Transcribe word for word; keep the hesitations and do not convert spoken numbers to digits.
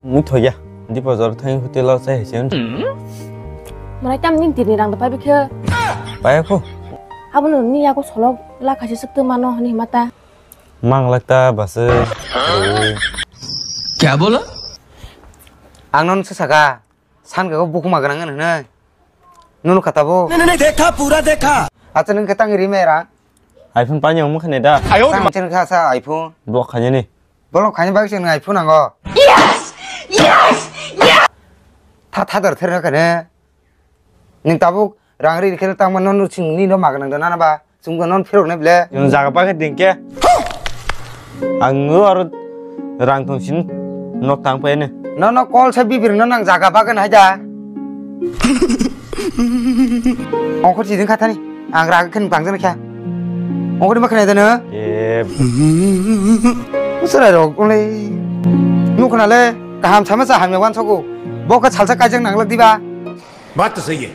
Mui thoya. Di bazar thang hotel o chai hai se. Marai tam ning tini rang da pai bikhe. Pai ko. Abono ni yago solok la khaisi sukte mano hani mata. Mang lakta base. Kya bola? Ang non se saka. San ka buku magrang ngai nai. Nunu kata bo. नहीं, नहीं, नहीं, देखा, पूरा देखा। Acha nung ketang ri mera. iPhone pani ang mukha ne da. Tang chen kha sa iPhone. Block khanya ni. Block khanya bag chen iPhone ango. Yes! Yes! Yes! Tha tha dar ther kha ne. Ning tabuk rang ri khel tang ma non sing ni no magrang da na ba. Chwng no phirok ne ble. Yung jaga pa khe ding khe. Ang o aro rang thong sin nok tang pa ne. No no call sa bibir no nang jaga pa khe nai da. Ongkhor si ding kha thani. Ang rag khen bang jan kha. Ongkhor ma khe nai da no. E. Usra rok ole. Nu khna le kaham sama sa hamya wan sogo. Bo ka salsa kajang nang lak diba. बात तो सही है।